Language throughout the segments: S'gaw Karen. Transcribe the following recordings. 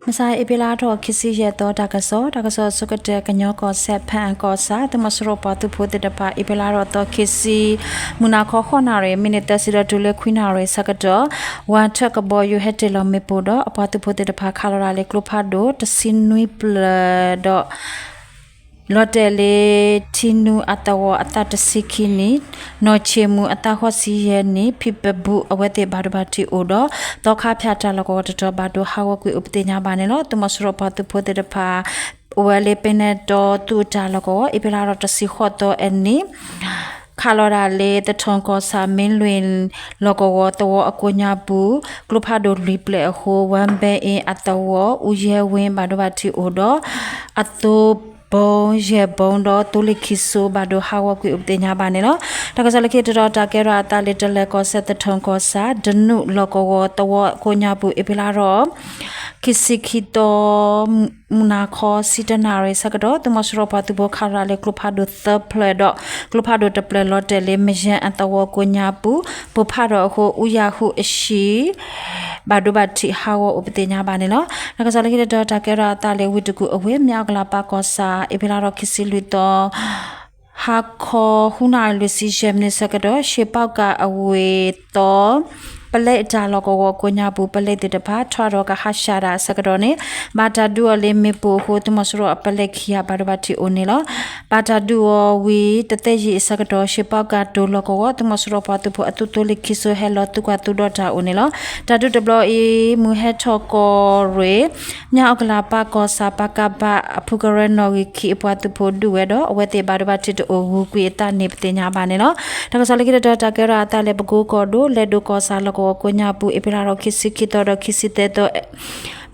မဆါ အ့ဖြ့လါထီၣ်ခံဆံယဲၢ်သီ တၢ်ကစီၣ်, တၢ်ကစီၣ်အဆိကတၢၢ် ကညီကီၢ်စဲၣ် ဖၣ်အၣ်ကီၢ်ဆၣ် သုးမီၤစိရိၤပှၤသုးဖိသ့ၣ်တဖၣ် အ့ဖြ့လါထီၣ်သီခံဆံ မုၢ်နၤခီ ဃိးနၣ်ရံၣ် မံးနံးသၢဆံဒီးတုၤလၢခွံနၣ်ရံၣ်ဆၢကတီၢ် ဝၤထၢၣ်ကဘီယူၤဟဲတ့ၢ်လီၤမ့ၣ်ပိၢ်ဒီး အပှၤသုးဖိသ့ၣ်တဖၣ် ခးလီၤတၢ်လၢကျိဖးဒိၣ်တဆံနွံဖျၢၣ်ဒီး လီၤတဲာ်လၢ ထံနူအသဝီအသးတဆံခံနံၣ်, နီၢ်ဆ့ၣ်မူအသးဃိးဆံယဲၢ်နံၣ်, ဖံးပဘူးအဝဲသ့ၣ်ဘၣ်ဒိဘၣ်ထံးအိၣ်ဒီး သီခါဖၠၣ်တၢ်လီၢ်ကဝီၤတတီၤဘၣ်ဒိဟးဂီၤကွံာ်အိၣ်ပသ့ၣ်ညါဘၣ်န့ၣ်လီၤ. သုးမီၤစိရိၤပှၤသုးဖိသ့ၣ်တဖၣ် အိၣ်ဝဲလၢပ့နဲတီသူၣ်တၢ်လီၢ်ကဝီၤ အ့ဖြ့လါထီၣ်တဆံဃိးသီအနံၤ ခးလီၤတၢ်လၢ သထူၣ်ကီၢ်ဆၣ် မ့လွံၢ်လီၢ်ကဝီၤသဝီအကိးညါပူၤ ကျိဖးဒိၣ်လွံၢ်ဖျၢၣ်အဃိ ဝၢဘဲအ့အသဝီ အူယဲဝ့ ဘၣ်ဒိဘၣ်ထံးအိၣ်ဒီး အသိဘိ ယဲၢ်ဘိဒီး သိလ့ၣ်ခံစိ ဘၣ်ဒိဟးဂီၤကွံာ်အိၣ်ပသ့ၣ်ညါဘၣ်န့ၣ်လီၤ. တၢ်ကစီၣ်လၢခံတတီၤ တၢ်ကဲထီၣ်အသးလၢ တလၢၤကီၢ်စဲၣ် သထူၣ်ကီၢ်ဆၣ် ဒနူၣ်လီၢ်ကဝီၤသဝီအကိးညါပူၤ အ့ဖြ့လါထီၣ် ခံဆံခံသီ မုၢ်နၤခီ ဆံတၢနၣ်ရံၣ်ဆၢကတီၢ် သုးမီၤစိရိၤပှၤသုးဖိခးလီၤတၢ်လၢကျိဖးဒိၣ်သၢဖျၢၣ်ဒီး ကျိဖးဒိၣ်တဖျၢၣ်လီၤတဲာ်လၢ မယဲၢ်အသဝီကိးညါပူၤ ပိၢ်ဖးထီၣ်အဃိ အူယၤဟူးအဟံၣ် ဘၣ်ဒိဘၣ်ထံးဟးဂီၤအိၣ်ပသ့ၣ်ညါဘၣ်န့ၣ်လီၤ. တၢ်ကစီၣ်လၢခံတတီၤ တၢ်ကဲထီၣ်အသးလၢ ဝ့ၢ်တကူၣ်အဝ့ၢ် မၠၣ်အူကလၤပၢ်ကီၢ်ဆၣ် အ့ဖြ့လါထီၣ်ခံဆံလွံၢ်သီ ဟါခီ ဃုနၣ်ရံၣ်လွံၢ်ဆံယဲၢ်မံးနံးဆၢကတီၢ် ရှ့ၣ်ပီကၣ်အဝ့ၢ်သီ ပလဲအတၢ်လီၢ်ကဝီၤကိးညါပူၤ ပလဲသ့ၣ်တဖၣ် ထွဲဒီးကဟးဆှၣ်တၢ်အဆၢကတီၢ်န့ၣ် ဘၣ်တၢ်ဒုးအီၤလၢမ့ၣ်ပိၢ်အဃိ သုးမီၤစိရိၤအပလဲခံဂၤဘၣ်ဒိဘၣ်ထံးအိၣ်န့ၣ်လီၤ. ဘၣ်တၢ်ဒုးအီၤဝံၤ တသ့ယံာ်အဆၢကတီၢ် ရှ့ၣ်ပီကၣ်တိၤလီၢ်ကဝီၤ သုးမီၤစိရိၤပှၤသုးဖိအသုးသိလ့ၣ်ခံစိဟဲလီၤသုးကွၢ်သုးဒီးတၢ်အိၣ်န့ၣ်လီၤ. တၢ်ဒုးတဘျီအံၤ မုၢ်ဟဲထီၣ်ကီၢ်ရ့ၣ် မၠၣ်အူကလၤပၢ်ကီၢ်ဆၣ် ပကဖ အဖုကရၢနီၣ်ဂံၢ်ခံအပှၤသုးဖိဒုးဝဲဒီး အဝဲသ့ၣ်ဘၣ်ဒိဘၣ်ထံးတအိၣ် ဂုၤကွံာ်အသးန့ၣ်ပသ့ၣ်ညါဘၣ်န့ၣ်လီၤ. တၢ်ကစီၣ်လၢခံတတီၤ တၢ်ကဲထီၣ်အသးလၢ ပကိကီၢ်ဒိၣ် လဲၤဒိၣ်ကီၢ်ဆၣ်လီၢ်ကဝီၤကိးညါပူၤ အ့ဖြ့လါထီၣ်ခံဆံခံသီဒီးခံဆံသၢသီ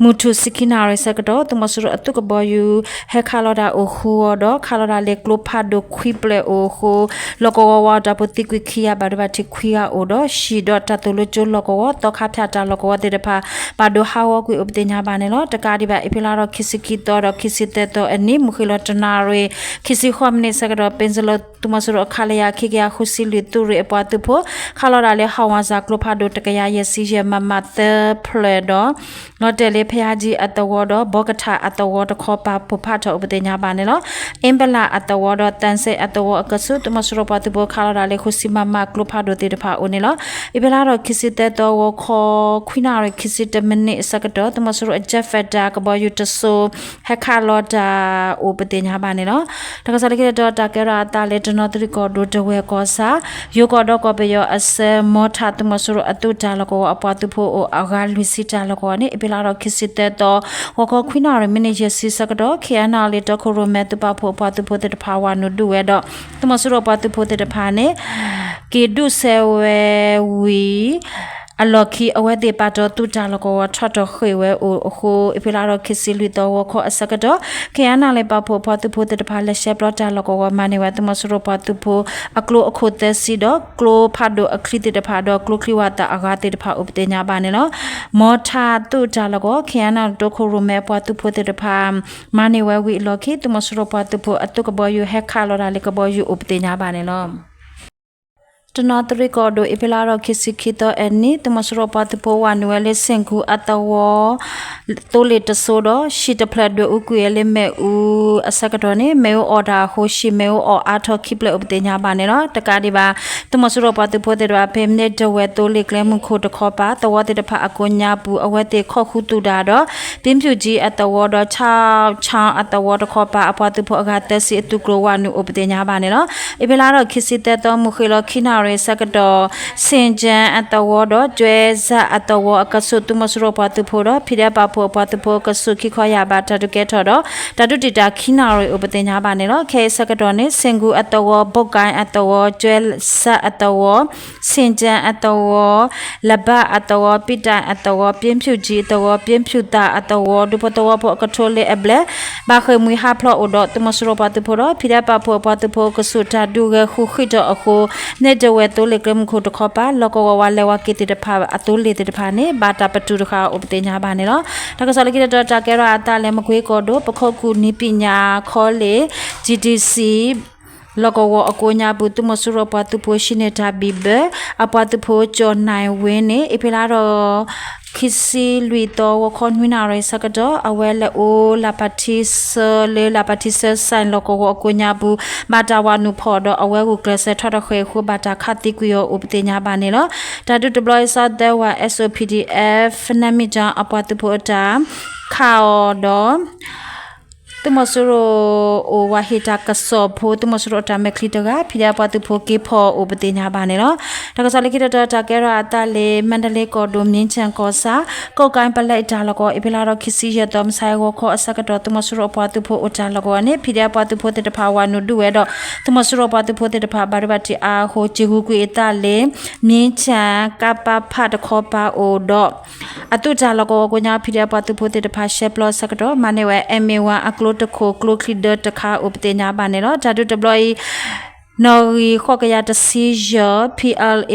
မုၢ်ထူၣ်ဆံခံနၣ်ရံၣ်ဆၢကတီၢ် သုးမီၤစိရိၤအသုးကဘီယူၤ ဟဲခးလီၤတၢ်အိၣ်ဃုာ်ဒီး ခးလီၤတၢ်လၢကျိဖးဒိၣ်ခွံဖျၢၣ်အိၣ်အဃိ လီၢ်ကဝီၤဝၤအတၢ်ဖိသံကွံာ်ခံဂၤ ဘၣ်ဒိဘၣ်ထံးခွံဂၤအိၣ်ဒီး ဟံၣ်ဒီးတၢ်သိၣ်လိကၠိလီၢ်ကဝီၤ သီခါဖၠၣ်တၢ်လီၢ်ကဝီၤသ့ၣ်တဖၣ် ဘၣ်ဒိဟးဂီၤကွံာ်အိၣ်ပသ့ၣ်ညါဘၣ်န့ၣ်လီၤ. တကးဒံးဘၣ် အ့ဖြ့လါထီၣ်ခံဆံခံသီဒီးခံဆံသၢသီအနံၤ မုၢ်ဃ့ၢ်လီၤတနၣ်ရံၣ် ခံဆံဃိးမံးနံးဆၢကတီၢ် ပ့စလီသုးမီၤစိရိၤ ခလရ ခံကယၤဃုဆံလွံၢ် သုးရ့ၣ်အပှၤသုးဖိ ခးလီၤတၢ်လၢ ဟးဝဲစၢ်ကျိဖးဒိၣ် တကယၤယဲၢ်ဆံယဲၢ် မမ သၢဖျၢၣ်ဒီး လီၤတဲာ်လၢဖယါကၠံအသဝီဒီး ဘီကထၣ်အသဝီတခီပၤ ပိၢ်ဖးထီၣ်အိၣ်ပသ့ၣ်ညါဘၣ်န့ၣ်လီၤ. အ့ဘလၣ်အသဝီဒီး သၣ်စဲအသဝီအကဆူး သုးမီၤစိရိၤပှၤသုးဖိခးလီၤတၢ်လၢ ဃုဆံ မမ ကျိဖးဒိၣ်သ့ၣ်တဖၣ်အိၣ်န့ၣ်လီၤ. အ့ဖြ့လါထီၣ်ခံဆံသၢသီ ဂီၤခီ ခွံနၣ်ရံၣ်ခံဆံတၢမံးနံးအဆၢကတီၢ် သုးမီၤစိရိၤအ jet fighter ကဘီယူၤတစိၤ ဟဲခးလီၤတၢ်အိၣ်ပသ့ၣ်ညါဘၣ်န့ၣ်လီၤ. တၢ်ကစီၣ်လၢခံတတီၤ တၢ်ကဲထီၣ်အသးလၢ တနီသရံၣ်ကီၢ်ဒိၣ် တဝဲၢ်ကီၢ်ဆၣ် ယိၤကီၢ်ဒီးကီၢ်ပယီၤအဆၢ မီထၣ် သုးမီၤစိရိၤအသုးတၢ်လီၢ်ကဝီၤအပှၤသုးဖိအိၣ်အဂၤလွံၢ်ဆံတၢ်လီၢ်ကဝီၤန့ၣ် အ့ဖြ့လါထီၣ်ခံဆံသၢသီ ဂီၤခီခွံနၣ်ရံၣ်မံးနံးယဲၢ်ဆံဆၢကတီၢ် ခ့ၣ်အဲၣ်နီၣ်လ့ၣ် တီခိၣ်ရိၣ်မဲ သုးပာ်ဖှိၣ်အပှၤသုးဖိသ့ၣ်တဖၣ် ဝၤနုာ်ဒုးဝဲဒီး သုးမီၤစိရိၤအပှၤသုးဖိသ့ၣ်တဖၣ်န့ၣ် က့ၤဒုးဆဲးဝဲဝံၤ အလီၢ်ခံ အဝဲသ့ၣ်ပာ်တ့ၢ်သုးတၢ်လီၢ်ကဝီၤ ထီၣ်ထီၣ်ဃ့ၢ်ဝဲအိၣ်အဃိ အ့ဖြ့လါထီၣ်ခံဆံလွံၢ်သီ ဂီၤခီအဆၢကတီၢ် ခ့ၣ်အဲၣ်နီၣ်လ့ၣ် ပာ်ဖှိၣ်အပှၤသုးဖိသ့ၣ်တဖၣ် လဲၤရှဲပျီတၢ်လီၢ်ကဝီၤ မၤန့ၢ်ဝဲ သုးမီၤစိရိၤပှၤသုးဖိ အကျိအခိၣ်သၢဆံဒီး ကျိဖးဒိၣ်အချံသ့ၣ်တဖၣ်ဒီး ကျိချံဝၣ်သၣ်အဂၤသ့ၣ်တဖၣ်အိၣ်ပသ့ၣ်ညါဘၣ်န့ၣ်လီၤ. မီထၣ်သုးတၢ်လီၢ်ကဝီၤ ခ့ၣ်အဲၣ်နီၣ်လ့ၣ် တီခိၣ်ရိၣ်မဲ အပှၤသုးဖိသ့ၣ်တဖၣ် မၤန့ၢ်ဝဲဝံၤအလီၢ်ခံ သုးမီၤစိရိၤပှၤသုးဖိအသုးကဘီယူၤ ဟဲခးလီၤတၢ်လၢကဘီယူၤအိၣ်ပသ့ၣ်ညါဘၣ်န့ၣ်လီၤ. တနီသရံၣ်ကီၢ်ဒိၣ် အ့ဖြ့လါထီၣ်ခံဆံခံသီအနံၤ သုးမီၤစိရိၤပှၤသုးဖိဝၤနုာ်ဝဲလၢ ဆ့ၣ်ကူအသဝီ သိလ့ၣ်တစိၤဒီး ဟံၣ်တဖျၢၣ်ဒွဲၣ်အူကွံာ်ဝဲလၢမ့ၣ်အူအဆၢကတီၢ်န့ၣ် မ့ၣ်အူအီၣ်တၢ်အဃိ ဟံၣ်မ့ၣ်အူအီၣ်အါထီၣ်ခံဖျၢၣ်အိၣ်ပသ့ၣ်ညါဘၣ်န့ၣ်လီၤ. တကးဒံးဘၣ် သုးမီၤစိရိၤပှၤသုးဖိသ့ၣ်တဖၣ် ဖဲမ့ၢ်ဒဝဲၢ်သိလ့ၣ်ကျဲမုၢ်ခိၣ်တခီပၤ သဝီသ့ၣ်တဖၣ်အကိးညါပူၤ အဝဲသ့ၣ်ခိးဃုသူၣ်တၢ်ဒီး ပ့ဖၠူၣ်ကၠံအသဝီဒီး ခၠၣ်ခၠၣ်အသဝီတခီပၤ အပှၤသုးဖိအဂၤသၢဆံအသုးကျိၤဝၤနုာ်အိၣ်ပသ့ၣ်ညါဘၣ်န့ၣ်လီၤ. အ့ဖြ့လါထီၣ်ခံဆံသၢသီ မုၢ်ဃ့ၢ်လီၤခံနၣ်ရံၣ်အဆၢကတီၢ် ဆ့ၣ်ကၠၢၣ်အသဝီဒီး ကၠွဲစၢ်အသဝီအကဆူး သုးမီၤစိရိၤပှၤသုးဖိဒီး ဖံဒဲးပာ်ဖှိၣ်အပှၤသုးဖိအကဆူး ခံခီယာ်ဘး တၢ်ဒုးကဲထီၣ်ဒီး တၢ်ဒုးတံာ်တာ်ခံနၣ်ရံၣ်အိၣ်ပသ့ၣ်ညါဘၣ်န့ၣ်လီၤ. ခဲအံၤဆၢကတီၢ်န့ၣ် ဆ့ၣ်ကူအသဝီ ဘိၣ်ကၣ်အသဝီ ကၠွဲစၢ်အသဝီ ဆ့ၣ်ကၠၢၣ်အသဝီ လဘၣ်အသဝီ ပံတၢ်အသဝီ ပ့ဖၠူၣ်ကၠံအသဝီ ပ့ဖၠူၣ်သၣ်အသဝီ ဒူဖိသဝီဖိအကထိလၢအဘျဲၣ် ဘၣ်ဃ့ၢ်မှံဟးဖျိးအိၣ်ဒီး သုးမီၤစိရိၤပှၤသုးဖိဒီး ဖံဒဲးပာ်ဖှိၣ်အပှၤသုးဖိအကဆူး တၢ်ဒုးဂဲၤဃုာ်ဃံးထီၣ်အဃိ မ့ၢ်ဒဝဲၢ်သိလ့ၣ်ကျဲမုၢ်ခိၣ်တခီပၤ လီၢ်ကဝီၤဝၤလဲၤဝၤက့ၤသ့ၣ်တဖၣ် အသိလ့ၣ်သ့ၣ်တဖၣ်န့ၣ် ဘၣ်တၢ်ပတုာ်တဃာ်အိၣ်ပသ့ၣ်ညါဘၣ်န့ၣ်လီၤ. တၢ်ကစီၣ်လၢခံတတီၤ တၢ်ကဲထီၣ်အသးလၢ မကွ့ကီၢ်ဒိၣ် ပခိၣ်ကူၣ်နံၣ်ပညာ college GTC အ လီၢ်ကဝီၤအကိးညါပူၤ သုးမီၤစိရိၤအပှၤသုးဖိ ရှံန့ၢ်တၢ်ဘံၣ်ဘၢ အပှၤသုးဖိ ကၠီၤနဲၣ်ဝ့န့ၣ် အ့ဖြ့လါထီၣ် ခံဆံလွံၢ်သီ ဂီၤခီနွံနၣ်ရံၣ်ဆၢကတီၢ် အဝဲလဲၤအိၣ်လၢပၣ်ထံဆၢ လၢလၢပၣ်ထံဆၢ စဲၣ် လီၢ်ကဝီၤအကိးညါပူၤ ဘၣ်တၢ်ဝးနုာ်ဖီၣ်ဒီး အဝဲဂုာ်ကျဲးစၢးထီၣ်တဃဲၤအဃိ ဘၣ်တၢ်ခးသံကွံာ်အီၤအိၣ်ပသ့ၣ်ညါဘၣ်န့ၣ်လီၤ. တၢ်ဒုးတဘျီအံၤ စီၤသဲဝး S O P D F နမ့ၢ်ကၠီအပှၤသုးဖိအတၢ် ခးအီၤဒီး သုးမီၤစိရိၤအိၣ်ဝးဟ့ၣ်တၢ်ကစီၣ်ဖိ သုးမီၤစိရိၤအတၢ်မဲာ်ချံတဂၤ ဖံးဒဲးအပှၤသုးဖိက့ၤဖီၣ်အိၣ်ပသ့ၣ်ညါဘၣ်န့ၣ်လီၤ. တၢ်ကစီၣ်လၢခံတတီၤ တၢ်ကဲထီၣ်အသးလၢ မါဒလ့ကီၢ်ဒိၣ် မ့ၢ်ဆၣ်ကီၢ်ဆၣ် ကိးကဲပလဲအတၢ်လီၢ်ကဝီၤ အ့ဖြ့လါထီၣ်ခံဆံယဲၢ်သီ မုၢ်ဆါဂီၤခီအဆၢကတီၢ် သုးမီၤစိရိၤအပှၤသုးဖိအိၣ်တၢ်လီၢ်ကဝီၤန့ၣ် ဖံးဒဲးအပှၤသုးဖိသ့ၣ်တဖၣ်ဝးနုာ်ဒုးဝဲဒီး သုးမီၤစိရိၤအပှၤသုးဖိသ့ၣ်တဖၣ် ဘၣ်ဒိဘၣ်ထံးအါအဃိ က့ၤဂုာ်ကွံာ်အသးလၢ မ့ၢ်ဆၣ် ကပဖ တခီပၤအိၣ်ဒီး အသုးတၢ်လီၢ်ကဝီၤကိးညါ ဖံးဒဲးအပှၤသုးဖိသ့ၣ်တဖၣ် ရှဲပျီဆၢကတီၢ် မၤန့ၢ်ဝဲ M A one အကျိတခိၣ် ကျိချံဒၢတခါအိၣ်ပသ့ၣ်ညါဘၣ်န့ၣ်လီၤ. တၢ်ဒုးတဘျီအံၤ နီၣ်ဂံၢ်ဃိးကယၤတဆံယဲၢ် P L A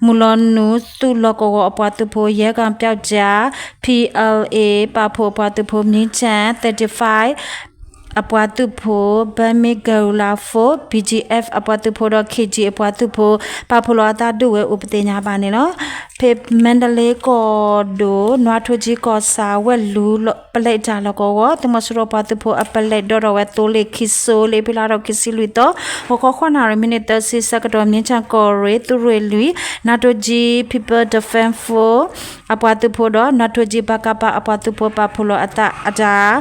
မုၢ်လီၤနုာ်သုးလီၢ်ကဝီၤအပှၤသုးဖိ ယဲၢ်ကီၢ်ပျီကၠါ P L A ပာ်ဖှိၣ်အပှၤသုးဖိ မ့ၢ်ဆၣ် thirty-five အပှၤသုးဖိ Burmese Guerrilla Force B G F အပှၤသုးဖိဒီး K G အပှၤသုးဖိ ပာ်ဖှိၣ်လီၤအသးဒုးဝဲအိၣ်ပသ့ၣ်ညါဘၣ်န့ၣ်လီၤ. ဖဲမါဒလ့ကီၢ်ဒိၣ် နွါထိကၠံကီၢ်ဆၣ် ဝဲၢ်လူၤပလဲအတၢ်လီၢ်ကဝီၤ သုးမီၤစိရိၤပှၤသုးဖိအပလဲဒိးထီၣ်ဝဲသိလ့ၣ်ခံစိလၢ အ့ဖြ့လါထီၣ်ခံဆံလွံၢ်သီ ဂီၤခီဃိးနၣ်ရံၣ် မံးနံးသၢဆံဆၢကတီၢ် မ့ၢ်ဆၣ်ကီၢ်ရ့ၣ် သုးရ့ၣ်လွံၢ် နွါထိကၠံ People Defense Force အပှၤသုးဖိဒီး နွါထိကၠံ ပကဖ အပှၤသုးဖိ ပာ်ဖှိၣ်လီၤအသးအတၢ်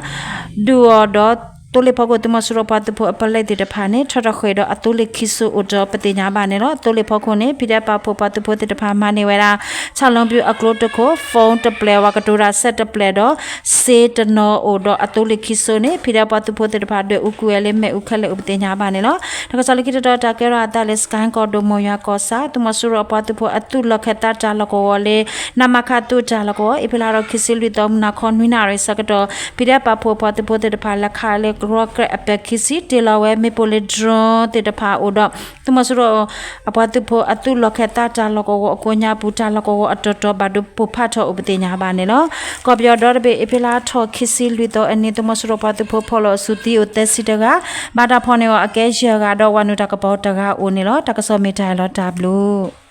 ဒုးအီၤဒီး သိလ့ၣ်ဖီခိၣ် သုးမီၤစိရိၤပှၤသုးဖိအပလဲသ့ၣ်တဖၣ်န့ၣ် ထီၣ်ထီၣ်ဃဲၤဒီးအသိလ့ၣ်ခံစိအိၣ်ဒီးပသ့ၣ်ညါဘၣ်န့ၣ်လီၤ. သိလ့ၣ်ဖီခိၣ်န့ၣ် ဖံးဒဲးပာ်ဖှိၣ်ပှၤသုးဖိသ့ၣ်တဖၣ် မၤန့ၢ်ဝဲဒၣ် ဆၣ်လီဘျုးအကျိတခိၣ် phone တပျဲၢ် ဝၤကတိၤတၢ်စဲးတပျဲၢ်ဒီး စ့တနီၤအိၣ်ဒီးအသိလ့ၣ်ခံစိန့ၣ် ဖံးဒဲးပှၤသုးဖိသ့ၣ်တဖၣ် ဒွဲၣ်အူကွံာ်ဝဲလၢမ့ၣ်အူခဲလၢာ်အိၣ်ပသ့ၣ်ညါဘၣ်န့ၣ်လီၤ. တၢ်ကစီၣ်လၢခံတတီၤ တၢ်ကဲထီၣ်အသးလၢ စကဲၣ်ကီၢ်ဒိၣ် မိၢ်ယွၤကီၢ်ဆၣ် သုးမီၤစိရိၤအပှၤသုးဖိအသုးလီၢ်ခၢၣ်သးတၢ်လီၢ်ကဝီၤလၢ နမခ သုးတၢ်လီၢ်ကဝီၤ အ့ဖြ့လါထီၣ်ခံဆံလွံၢ်သီ မုၢ်နၤခီနွံနၣ်ရံၣ်ဆၢကတီၢ် ဖံးဒဲးပာ်ဖှိၣ်ပှၤသုးဖိသ့ၣ်တဖၣ် လဲၤခးလၢကရီကရဲးအပဲာ်ခံဆံ တ့ၢ်လီၤဝဲမ့ၣ်ပိၢ်လၢ drone သ့ၣ်တဖၣ်အိၣ်ဒီး သုးမီၤစိရိၤ အပှၤသုးဖိအသုးလီၢ်ခၢၣ်သးတၢ်လီၢ်ကဝီၤအကိးညါပူၤ တၢ်လီၢ်ကဝီၤအတီၤတီၤ ဘၣ်ဒိပိၢ်ဖးထီၣ်အိၣ်ပသ့ၣ်ညါဘၣ်န့ၣ်လီၤ. ကီၢ်ပယီၤဒီတဘ့ၣ် အ့ဖြ့လါထီၣ်ခံဆံလွံၢ်သီအနံၤ သုးမီၤစိရိၤပှၤသုးဖိဖီၣ်လီၤအစုသံအိၣ်သၢဆံတဂၤ ဘၣ်တၢ်ဖီၣ်န့ၢ်အီၤအကဲယဲၢ်ဂၤဒီး ဝၤနုာ်တၢ်ကပီၤတဂၤအိၣ်န့ၣ်လီၤ. တၢ်ကစီၣ်မ့ၢ်တၢ်အံၤလီၤ တၢ်ဘျုး